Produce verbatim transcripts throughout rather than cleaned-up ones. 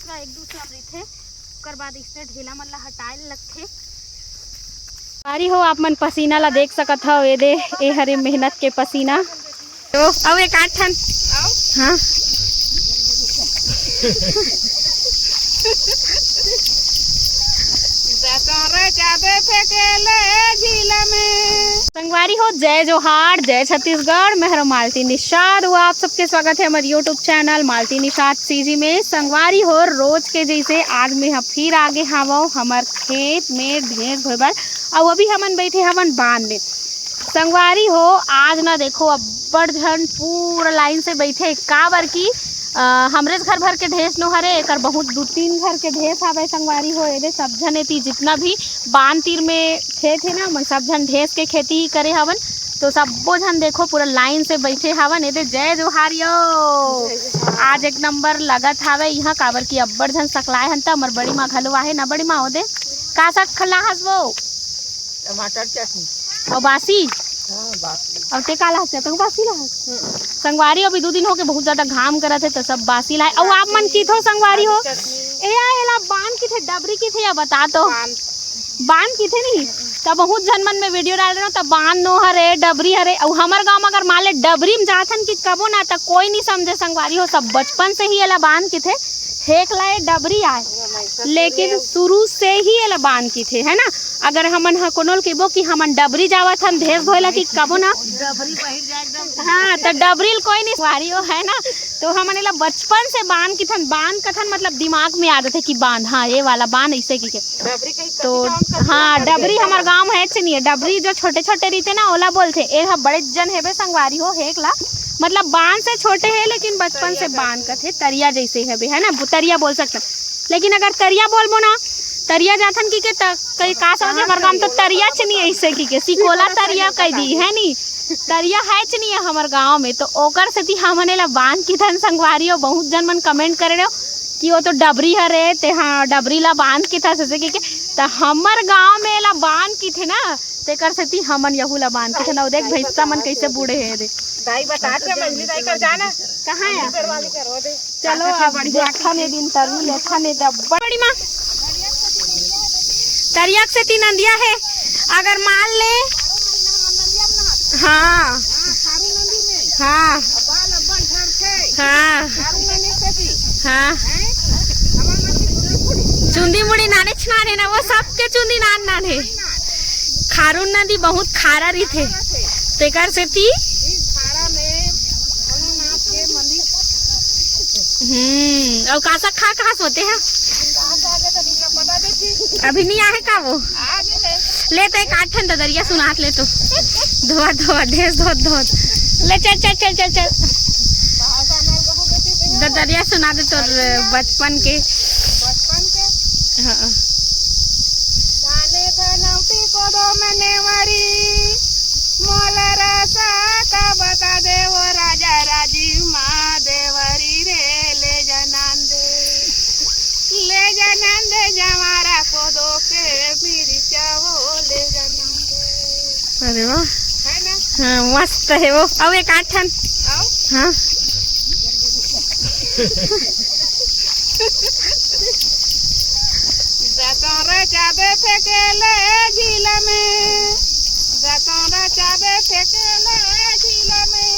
पूरा एक दू साल रहिथे, ओकर बाद इसने ढेला मन ला हटाए ल लगथे। संगवारी हो, आप मन पसीना ला देख सकत हव, ए दे, ए हरे मेहनत के पसीना। तो अउ एक आठ ठन। हाँ। दशहरा जाबे फेंके ले झील में। संगवारी हो, जय जोहार, जय छत्तीसगढ़, मैं हरो मालती निषाद। वो आप सबके स्वागत है हमारे YouTube channel Malti Nishad C G. संगवारी हो, रोज के जैसे आज मैं ह फिर आगे हावव हमर खेत में ढेस धोए बर। अउ अभी हमन बैठे हवन बांध में। संगवारी हो, आज ना देखो, अब्बड़ झन पूरा लाइन से बैठे, काबर कि अ, हमरेच घर भर के ढेस नो हरे, एकर बहुत दू तीन घर के ढेस हावय संगवारी हो। एदे सब झन एती जितना भी बांध तीर में खेत हे ना, ओमन सब झन ढेस के खेती ही करे हवन। तो सब्बो झन देखो पूरा लाइन से बैठे हवन। एदे जय जोहार यो। आज एक नंबर लगत हावय इहाँ, काबर कि अब्बड़ झन सकलाए हन। त हमर बड़ी माँ घलो आहे ना, बड़ी माँ, ओदे का साग खला हस वो? टमाटर चटनी। अउ बासी? हाँ, बासी। अउ ते का लाहस? तहूँ बासी लाहस? हम्म। संगवारी, अभी दू दिन होके बहुत ज्यादा घाम करत हे, तो सब बासी लाए। अउ आप मन किथो संगवारी हो? चटनी। ए या, एला बान किथे, डबरी किथे या बता तो? बान। बान किथे नहीं? त बहुत झन मन में वीडियो डाल रहे हो, त बान नो हरे, डबरी हरे। अउ हमर गांव में अगर मान ले डबरी में जाथन कि कबो ना, त कोई नहीं समझे संगवारी हो, सब बचपन से ही एला बान किथे। हेक ला ए डबरी आय, लेकिन शुरू से ही एला बान किथे, है ना? अगर हमन ह कोनो ल कहिबो कि हमन डबरी जावत हन ढेस धोए ला कि कबो ना। हाँ, त डबरी ल कोई नहीं संगवारी हो, है ना? तो हमन एला बचपन से बान किथन, बान कथन मतलब दिमाग में आ जाथे कि बान, हाँ, ये वाला बान ऐसे की के। तो हाँ, डबरी हमर गांव में हेच नहीं है। डबरी जो छोटे छोटे रहिथे ना, ओला बोलथे। ए ह बड़े जन हेबे संगवारी हो, हेक ला मतलब बान से छोटे हे, लेकिन बचपन से बान कथे, तरिया जैसे हेबे, है ना? तरिया बोल सकथन। लेकिन अगर तरिया बोलबो ना, तरिया जाथन की के त-, कई का समझ, हमर गांव में तो तरिया च नहीं है, ऐसे की के सिकोला तरिया कह दी, है नी? तरिया है च नहीं है हमर गांव में, तो ओकर सेती हमन एला बान किथन संगवारी हो। बहुत जन मन कमेंट करे रहो कि वो तो डबरी हरे, ते हाँ, डबरी ला बान किथस, ऐसे की के। त हमर गांव में एला बान किथे ना, तेकर सेती हमन यहू ला बान किथन। अउ देख भैंसा मन कैसे बूढ़े हे, देख। दाई बता के, मंझली दाई कर जाना। कहाँ है? पेड़ वाली कर, वो दे। चलो, अब देखा ने दिन तरु लेखा ने दे बड़ी माँ। तरिया के सेती नंदिया है, अगर मान ले। हाँ। हाँ। हाँ। हाँ। चुंदी मुड़ी नाने छनाने ना, वो सबके चुंदी नान नाने। खारून नदी बहुत खारा रहिथे, तेकर सेती। हम्म, अउ का साग खा, कहाँ सोते हैं? अभी नहीं आहे का वो? ले तो एक आठ ठन ददरिया सुनात ले तो। धोआ, धोआ, ढेस धोत, धोत। ले चल, चल, चल, चल, चल। ददरिया सुना दे तोर बचपन के। बचपन के? हाँ। धाने धनौटी कोदो में नेवरी, मोला रसा का बता दे वो राजा राजीव माँ देवरी रे, ले जनान दे, ले जनान दे जवारा कोदो के मिर्चा वो, ले जनान दे। अरे वाह। है ना? हाँ, मस्त है वो। अब एक आठ ठन। आओ। हाँ। दतौरा चाबे फेंकेले झील में, दतौरा चाबे फेंकेले झील में,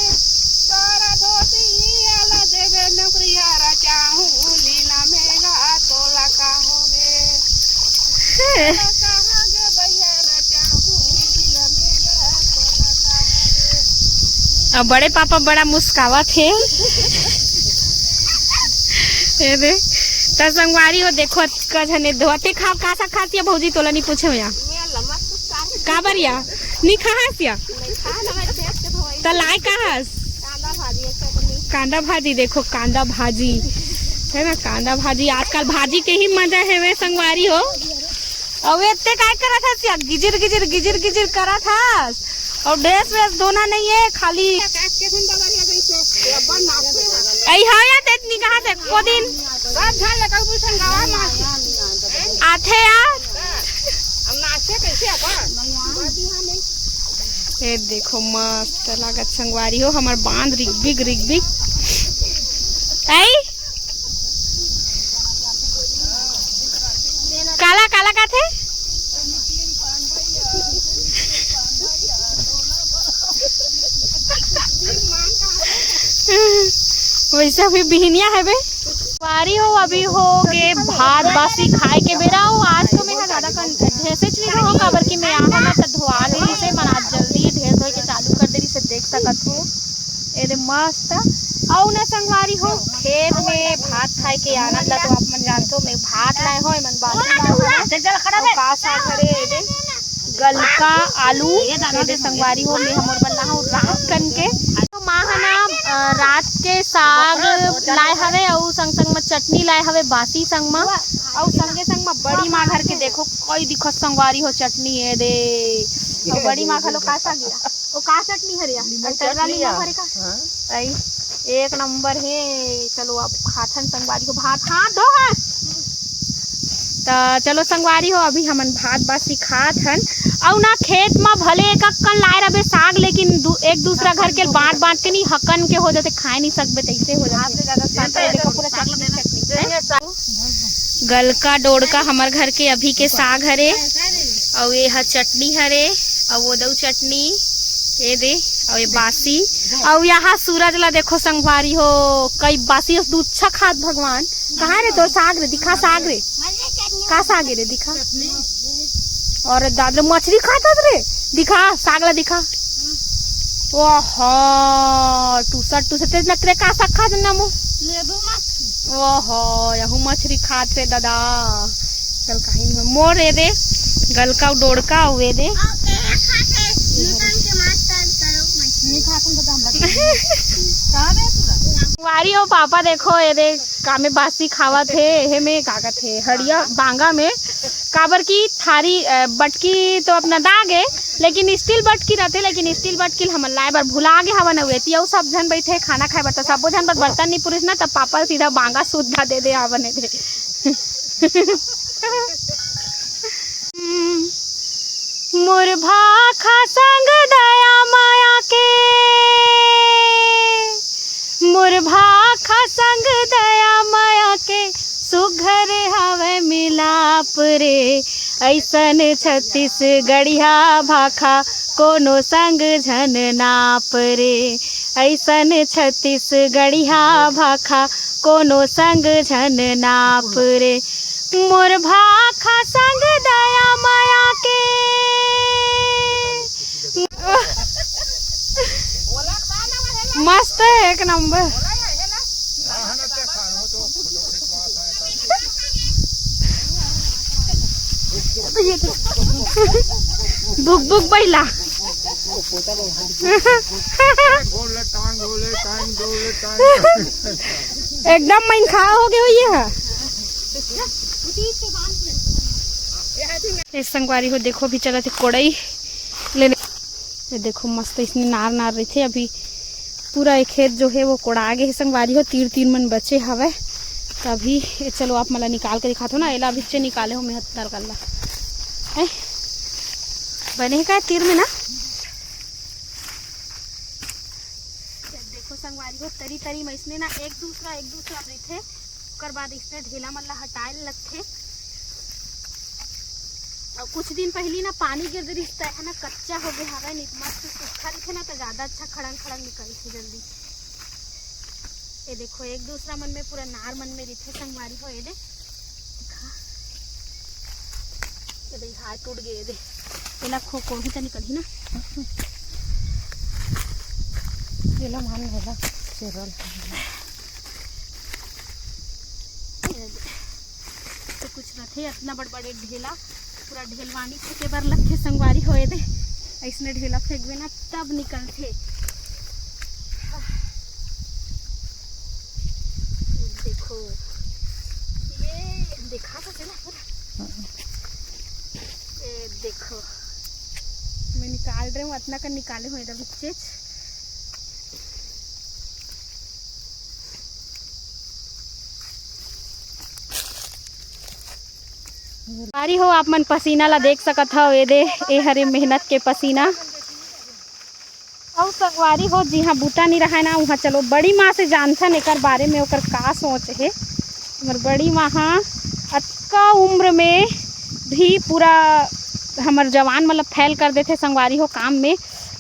तोरा धोती आला देबे नौकरिया रा चाहू लीला में गा तोला का होगे। तोला का होगे भैया रा चाहू लीला में गा तोला का होगे। अब बड़े पापा बड़ा मुस्कावत हे। ए दे, त संगवारी हो, देखो, अतका झने धोते खाव, का साग खासिया भौजी, तोला नहीं पूछे हो या? काबर या? नहीं खाहस या? त लाए कहास? कांदा भाजी, देखो, कांदा भाजी, है ना, कांदा भाजी। आजकल भाजी के ही मजा है वे संगवारी हो। अउ एते काय करत हस या? गिजिर, गिजिर, गिजिर, गिजिर करत हस। अउ ड्रेस व्रेस धोना नहीं है, खाली अई हो या तेतनी कहाँ से को दिन आथे या। ए देखो, मस्त लागत संगवारी हो, हमर बांध रिगबिग, रिगबिग। आई? वैसे अभी बिहनिया है बे। संगवारी हो, अभी हो गे भात बासी खाए के बेरा। हो, आज तो मैं हा ज्यादा कन-, ढेसे च नहीं हो, काबर कि मैं आहा ना त धोआ ले से मन आज जल्दी ढेस होए के चालू कर दे रही से देख सकत हो। ए दे मस्त। अउ ना संगवारी हो, खेत में भात खाए के आनंद ला तो आप मन जानते हो। मैं भात लाए हो, एमन बासी लाए हो ना। अउ का साग हरे ए दे? गलका आलू। ए दे संगवारी हो, मैं हमर बल्ला हूँ रात कन के। तो माँ ह ना, अ, रात के साग लाए हवे अउ संग संग म चटनी लाए हवे बासी संग म। अउ संगे संग म बड़ी माँ घर के देखो कई दिखत संगवारी हो चटनी ए दे। अउ बड़ी माँ घलो का साग या? ओ का चटनी हरे या? नींबू अटर्रा चटनी नींबू या। हरे का? हाँ। आई, एक नंबर हे। चलो अब खाथन संगवारी हो भात। हाँ, दो हाथ। त चलो संगवारी हो, अभी हमन भात बासी खात हन। अउ ना खेत म भले एक अक्कन लाए रबे साग, लेकिन दू-, एक दूसरा घर के बांट बांट के नहीं, हकन के हो जाते, खाए नहीं सकबे, तैसे हो जाते। आपने ज्यादा साग ये देखो, पूरा चटनी, चटनी। गलका डोड़का हमर घर के अभी के साग हरे, अउ ये ह चटनी हरे, अउ वो दऊ चटनी, ये दे, अउ ये बासी, अउ यहाँ सूरज ला देखो संगवारी हो, कई बासी अस दूध छा खात भगवान। कहाँ रे तोर साग रे? दिखा साग रे। का साग रे? दिखा। अरे दाद रे, मछरी खात हस रे। दिखा, साग ला दिखा। ओहो, टूसर, टूसर, तेज नकरे का साग खात ना मो? ओहो, यहू मछरी खात रे दादा। चल काहिन में मोर ए दे, गलका डोड़का हुए दे। नहीं खात हम तो हम लगे। कहाँ गए पूरा? वारी हो पापा देखो, ये दे कामे बासी खावत हे, एहे में का कथे, हड़िया बांगा में, काबर की थारी, अ, बटकी तो अपना दाग हे, लेकिन स्टील बटकी रथे, लेकिन स्टील बटकी ल हमन लाए बर भुला गे हवन, अउ एती अउ सब झन बइठे खाना खाए बर, त सबो झन बर बर्तन नी पुरिस ना, त पापा ल सीधा बांगा सुद्धा दे दे हवन ए दे। मोर भाखा संग दया माया के, मोर भाखा संग दया माया के, सुघर हवय मिलाप रे। अइसन छत्तीसगढ़िया भाखा, कोनो संग झन नाप रे। अइसन छत्तीसगढ़िया भाखा, कोनो संग झन नाप रे। मोर भाखा संग दया माया के। मस्त है, एक नंबर। बुक बुक बैला। एकदम मन खा हो गए हो ये है। ए संगवारी हो, देखो, अभी चलत हे कोड़ई लेने। ये देखो, मस्त इसने नार नार रहिथे। अभी पूरा ये खेत जो है वो कोड़ा गे हे संगवारी हो, तीर तीर मन बचे हवय। त अभी ये चलो, आप मला निकाल के दिखाथो ना, एला अभी चे निकाले हो मैं हत्तर कर ला। हैं? बने हे का तीर में ना? देखो संगवारी हो, तरी तरी में इसने ना एक दूसरा, एक दूसरा रहिथे। ओकर बाद इसने ढेला मन ला हटाए ल लगथे। अउ कुछ दिन पहिली ना पानी गिर रिहिस त है ना कच्चा हो गे हवय, नहीं त मस्त सूखा रहिथे ना त ज्यादा अच्छा खड़ंग खड़ंग निकलथे जल्दी। ये देखो, एक दूसरा मन में पूरा नार मन में रहिथे संगवारी हो। ये दे, दिखा। ये दे, हाथ टूट गए, ये दे। एला खो कोढ़ी त निकलही ना। एला मान लेला, चेरल। ये दे। तो कुछ रथे अतना बड़ बड़े ढेला, पूरा ढेलवानी फेंके बर लगथे संगवारी हो। ये दे, अइसने ढेला फेंकबे ना तब निकलथे। देखो, ये देखा तो चला पूरा। ये देखो, मैं निकाल रही हूँ, अतना कर निकाले हुए दबिच्चेच। अरे हो, आप मन पसीना ला देख सकत हव, ए दे, ए हरे मेहनत के पसीना। अउ संगवारी हो, जिहाँ बूता नी रहय ना, उहाँ चलो बड़ी माँ से जानथन एकर बारे में, ओकर का सोच हे। हमर बड़ी माँ हा अतका उम्र में भी पूरा हमर जवान मतलब फेल कर देथे संगवारी हो काम में।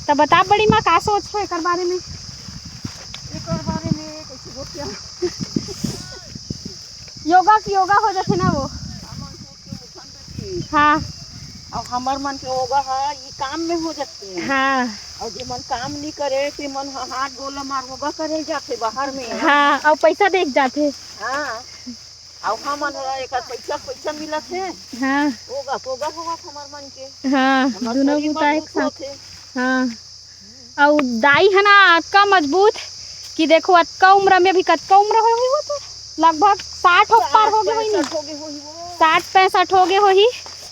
त बता बड़ी माँ, का सोच हो एकर बारे में? एकर बारे में कइसे होत हे? योगा की योगा हो जाथे ना वो। हाँ। अब हमर मन के योगा ह ई काम में हो जाथे। हाँ। और जे मन काम नहीं करे, ते मन ह-, हाथ गोला मार योगा करे जाथे बाहर में। हाँ, और पैसा देख जाथे। हाँ। और हमन ह एकर पैसा, पैसा मिलत हे। हाँ। योगा, योगा होवत हमर मन के। हाँ, हमर दोनों शरीर बुता एक मजबूत साथ। होथे। हाँ। अउ दाई है ना, अतका मजबूत कि देखो, अतका उम्र में भी, कतका उम्र हो ही वो तो, लगभग साठ हो पार हो गए होही नहीं। साठ पैंसठ हो गए होही।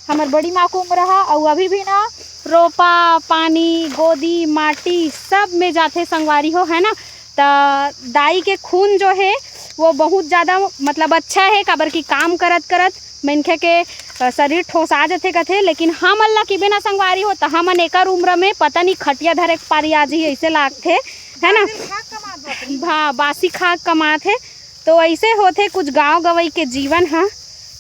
हमर बड़ी माँ को उम्र है, अउ अभी भी ना रोपा, पानी, गोदी, माटी सब में जाथे संगवारी हो, है ना। त दाई के खून जो है, वो बहुत ज़्यादा, मतलब, अच्छा है, काबर कि काम करत करत मनखे के, अ, शरीर ठोसा जथे कथे, लेकिन हमन ला किबे ना संगवारी हो, त हमन एकर उम्र में पता नहीं खटिया धरे के पारी आ जही, ऐसे लागथे, है ना। बासी खा कमात बापरी। हाँ, बासी खा कमात है। तो ऐसे होथे कुछ गांव गवई के जीवन ह।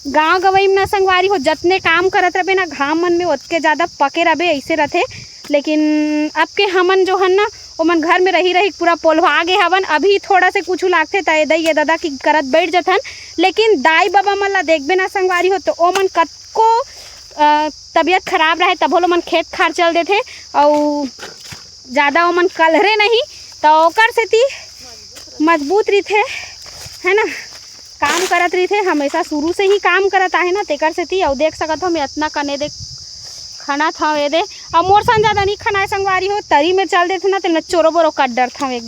गांव गवई में ना संगवारी हो, जतने काम करत रबे ना, घाम मन में ओतके ज़्यादा पके रबे, ऐसे रथे। लेकिन अब के हमन जो हन ना, ओमन घर में रही रही पूरा पोलवा गे हवन। अभी थोड़ा से कुछ लागथे त ए दई ए ददा की करत बैठ जथन, लेकिन दाई बबा मन ला देखबे ना संगवारी हो, तो ओमन कतको, अ, तबीयत खराब रहे तभो ले ओमन खेत खार चल देथे, अउ ज़्यादा ओमन कलहरे नहीं, त ओकर सेती मजबूत रहिथे, है ना। काम करत रहिथे, हमेशा शुरू से ही काम करत आहे ना, तेकर सेती। अउ देख सकत हो, मैं अतना कने दे खनत हव, ए दे। अउ मोर सन ज़्यादा नहीं खनाए संगवारी हो, तरी में चल देथे ना, तेन चोरो बोरो काट डरथव एकदम।